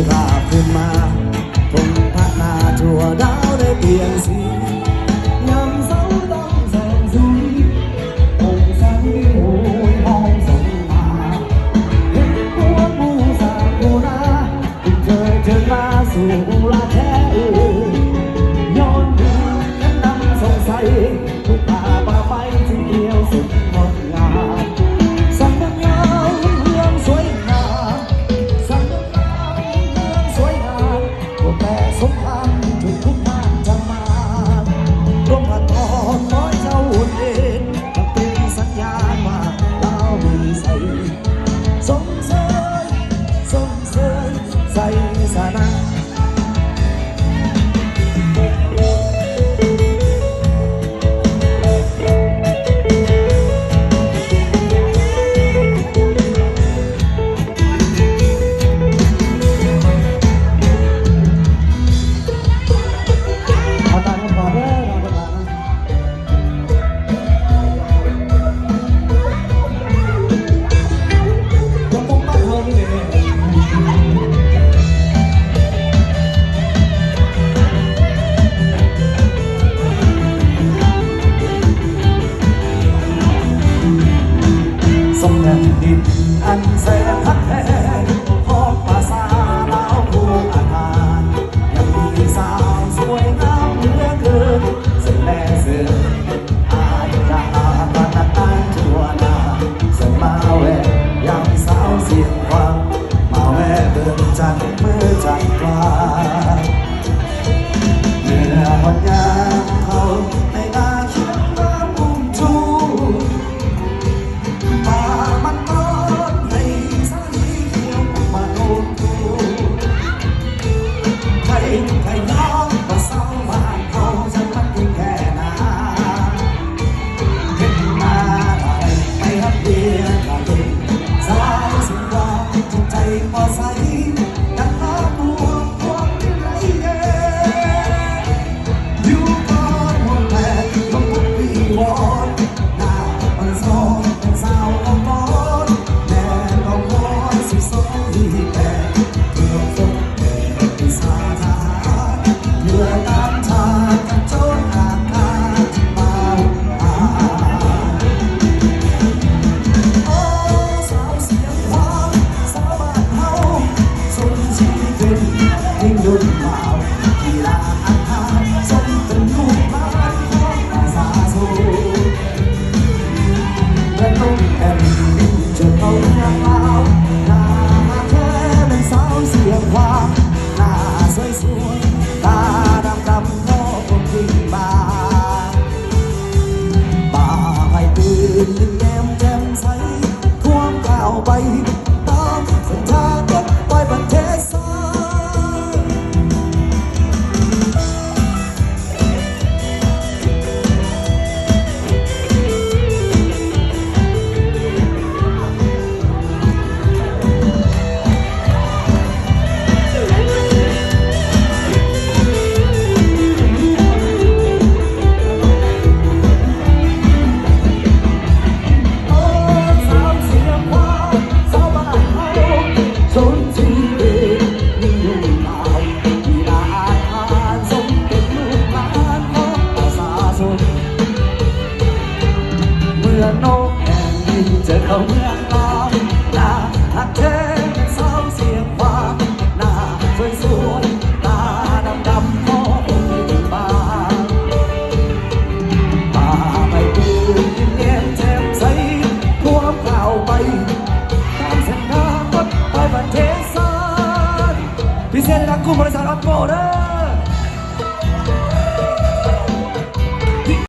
ພາບຂຶ້ນມາ ຄົນພະນາທົ່ວດາວໄດ້ປ່ຽນສີ ຍາມເຊົ້າຕ້ອງແສງສີ ອົງແສງວິວຫ້ອຍຮ່ອງສົ່ງມາ ເຫັນພວກໝູ່ສາວຜູ້ນາ ເຄີຍເທີນມາສູ່ລາແທ້ເອີຍ ຍ້ອນເດີນນຳສົງໄສ ຜູ້ປ່າປ່າໄມ້ທີ່ຂຽວສົດງົດງາມ ສັນຍາວເຮືອງສວຍງາມ ສັນຍາວເຮືອງສວຍງາມ ຕັ້ງແຕ່ສົງຄາມ ຈົນຄຸກຮາງຈຳມາ ຫຼວງພະທອນ ຮ້ອຍເຈົ້າອຸ່ນເອນ ກໍເປັນສັນຍານວ່າລາວມີໄຊ ຊົມເຊີຍ ຊົມເຊີຍໄຊຊະນະ. ເອົາຕາມກັນຕໍ່ເດີ ຕາມກັນຕໍ່ນະ. ສົມແຜ່ນດິນອັນແສນຮັກແພງ ຂອງພາສາລາວຜູ້ອາທານ ຍັງມີສາວສວຍງາມເຫຼືອເກີນ ເຊິ່ງແລເສີນ ອາຍທະຫານບັນດານທົ່ວໜ້າ ເຊິ່ງມາແວ່ຍາມສາວຊຽງຂວາງ ມາແວ່ເບິ່ງຈັນມື້ຈັນກວາງ ເມື່ອຮອດຍາມເຂົາໃນນາຂຽວງາມອຸ້ມຈູ ປ່າມັນຕ້ອນໃຫ້ສາລີຂຽວມາໂນມໂຕ ໃຜໃຜຍອມວ່າຊາວບ້ານເຮົາຈະມັນເປັນແຄ່ນາ ເຮັດນາໄດ້ໄປຮັບວຽກກະເປັນ ສາວຊິວ່າຈິດໃຈບໍ່ໃສ ດັ່ງນາພວກພວກໄລເອີ ຢູ່ກ່ອນຫົວແປດ ລົງທຸກປີວອນ ໜ້າມັນຊອນເປັນສາວອອກມອນ ແມ່ນອອກມອນສິບສອງ ທີ່ແປດ ເກືອບສົມເປັນວິຊາທະຫານ ເພື່ອຕ້ານທານກັບໂຈນອາກາດທີ່ມາຫາ ໂອ້ ສາວ ສຽງຂວາງ ສາວບ້ານເຮົາ ສົມຊິເປັນຍິງດຸນລາວ ກິລາອາຫານ ສົມເປັນລູກຫຼານຂອງປະຊາຊົນ ເມືອງນົກແອ່ນ ເຈົ້າເຂົ້າເມືອງລາວ ໜ້າຮັກແທ້ແມ່ນສາວສຽງຂວາງ ໜ້າສວຍໆ ຕາດຳໆ ເນາະຄົນທີ່ມາ ປ້າໃຫ້ຕື່ນຍິ້ມແຍ້ມແຈ່ມໃສ ຄວາມກ້າວໄປ ຕາມເສັ້ນທາງລົດໄຟປະເທດຊາດ. ເມືອງນົກແອ່ນບິນ ເຈີເຂົ້າເມືອງລາວ ໜ້າຮັກແທ້ແມ່ນສາວສຽງຂວາງ ໜ້າສວຍໆ ຕາດຳໆ ເນາະຄົນທີ່ມາ ພາໄປຕື່ນຍິ້ມແຍ້ມແຈ່ມໃສ ຄວາມກ້າວໄປ ຕາມເສັ້ນທາງລົດໄຟປະເທດຊາດ ພິເສດໃນນາມກຸ່ມບໍລິສັດອອດໂປເດີ.